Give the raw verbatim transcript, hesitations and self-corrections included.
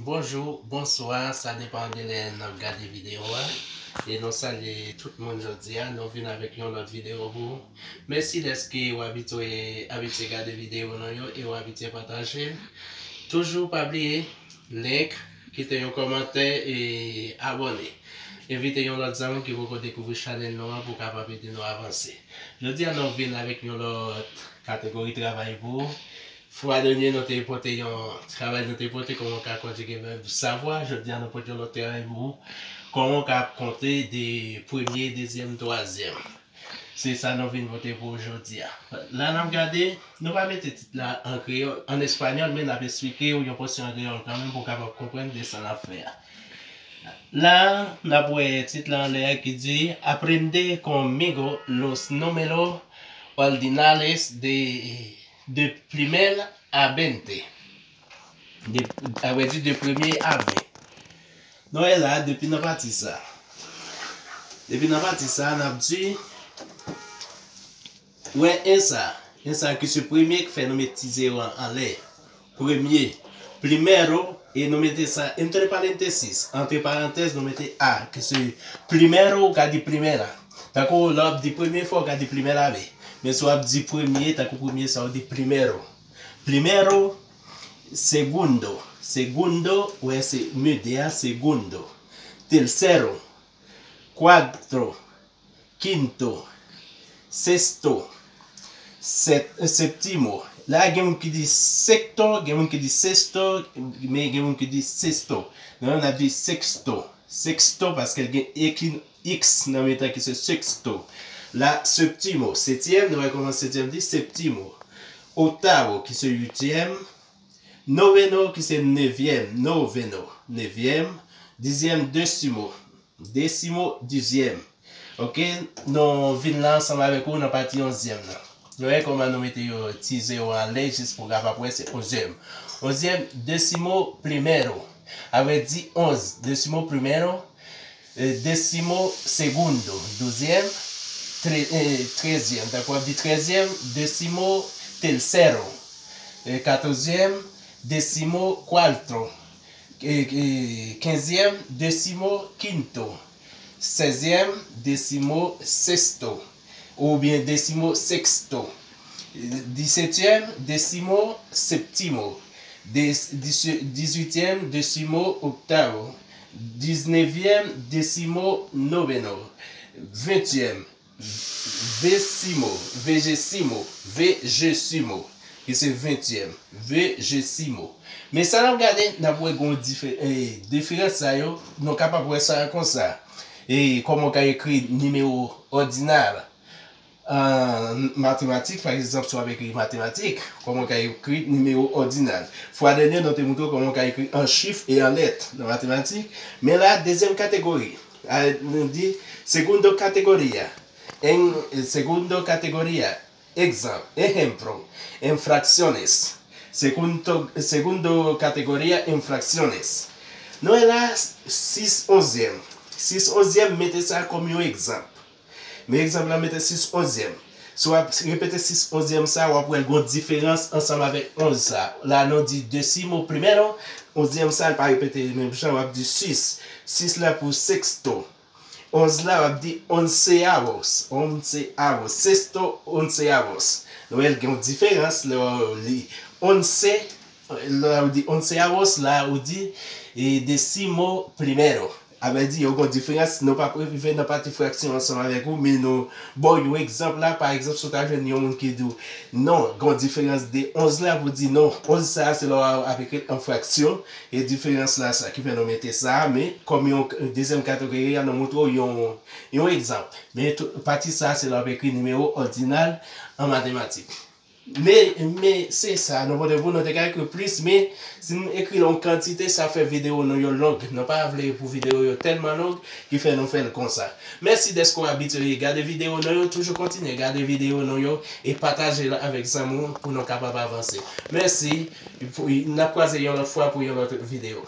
Bonjou, bonswa, sa depann de lè n ap gade videyo a. E nou salye tout moun jodi a, nou vin avèk yon lòt videyo pou ou. Mèsi dèske w abitye, abitye gade videyo nou yo e w abitye pataje l. Toujou pa bliye, like, kite yon kòmantè e abòne. Envite yon lòt zanmi ki poko dekouvri chanèl nou an pou kapab ede nou avanse. Jodi a nou vin avèk yon lòt kategori travay pou ou. Fwa dènye nou te pote yon travay nou te pote kòman w ka konjige vèb savoir. Jodi a nou pote yon lòt travay pou ou. Kòman w ka konte de premye, dezyèm, twazyèm. Se sa nou vin pote pou ou jodi a. La n ap gade, nou pa mete tit la an kreyòl, an espanyòl, men n ap esplike w yon pòsyon an kreyòl kanmenm pou w kapab konprann de sa n ap fè a. La, n ap wè tit la anlè a ki di Aprende conmigo los números ordinales de, de primer a veinte. De, a vrai dire, de premye a ven. Nou wè la, depi nan pati sa. Depi nan pati sa, n ap di, wè en sa. En sa ki se premye ki fè nou met ti zewo an anlè. Premye. Primero, e nou mete sa entre paréntesis. Antre parantèz, nou mete a, ki se primero, ou ka di primera. Tankou lè w ap di premye fwa, ou ka di primera vez. Men si w ap di premye, tankou premye sa, ou di primero. Primero, segundo. Segundo, ou wè se M de a, segundo. Tercero, cuarto, quinto, sexto, set-, séptimo. La, gen moun ki di sexto, gen moun ki di sexto, men gen moun ki di sexto. Non, n ap di sexto. Sexto, paske l gen e ki X nan mitan ki se sexto. La, séptimo, setyèm, nou wè kòman setyèm di, séptimo. Octavo, ki se uityèm. Noveno, ki se nevyèm, noveno, nevyèm. Dizyèm, décimo, décimo, dizyèm. Ok, nou vin la ansanm avèk ou nan pati onzyèm nan. Nou wè kòman nou mete yo ti zewo anlè jis pou w kapab wè se onzyèm. Onzyèm, décimo primero. A vrai dire onz, décimo primero, eh, décimo segundo, douzyèm, tre-, eh, trèzyèm, tankou w ap di trèzyèm, décimo tercero, eh, katòzyèm, décimo cuarto, eh, eh, kenzyèm, décimo quinto, sèzyèm, décimo sexto, oubyen décimo sexto, disetyèm, décimo séptimo, dis-, dis-, dizuityèm, décimo octavo, diznèvyèm, décimo noveno, ventyèm, vésimo, vejesimo, vejesimo, ki se ventyèm, vejesimo. Men sa n ap gade, n ap wè gen difer-, eh, diferans sa yo, nou kapab wè sa konsa. E kòman w ka ekri nimewo òdinal an matematik, pa egzanp, si w ap ekri matematik, kòman w ka ekri nimewo òdinal. Fwa dènye, nou te montre w kòman w ka ekri an chif e an lèt nan matematik. Men la, dezyèm kategori, a, nou di, segundo categoría, en segundo categoría, egzanp, ejemplo, en fracciones. Segundo, segundo categoría en fracciones. Nou wè la, sis onzyèm. Sis onzyèm, mete sa kòm yon egzanp. Men egzanp la, mete sis onzyèm. Si w ap repete sis onzyèm sa, w ap wè l gon diferans ansanm avèk onz sa. La, nou di décimo primero, onzyèm sa, l pa repete menm jan, w ap di sis. Sis la pou sexto. Onz la, w ap di onceavos, onceavos, sexto onceavos. Nou wè l gen yon diferans lè w li once, lè w di onceavos, la, ou di, eh, décimo primero. A vle di, yo gen yon diferans, nou p ap rive nan pati fraksyon ansanm avèk ou, men nou ba w yon egzanp la, pa egzanp, si w ta jwenn yon moun ki di w, non, gen yon diferans de onz la, pou di non, onz sa a, se lè w ap ekri l an fraksyon, e diferans la sa ki fè nou mete sa a, men kòm yon dezyèm kategori a, nou montre w yon, yon egzanp. Men tou, pati sa a, se lè w ap ekri nimewo òdinal an matematik. Men, men se sa, nou pote pou nou te ka ekri plis, men si n ekri l yon kantite, sa fè videyo nou yo long. Nou pa vle pou videyo yo tèlman long, ki fè nou fè l konsa. Mèsi dèske w abitye gade videyo nou yo, toujou kontinye gade videyo nou yo e pataje l avèk zanmi w pou nou kapab avanse. Mèsi, pou, n ap kwaze yon lòt fwa pou yon lòt videyo.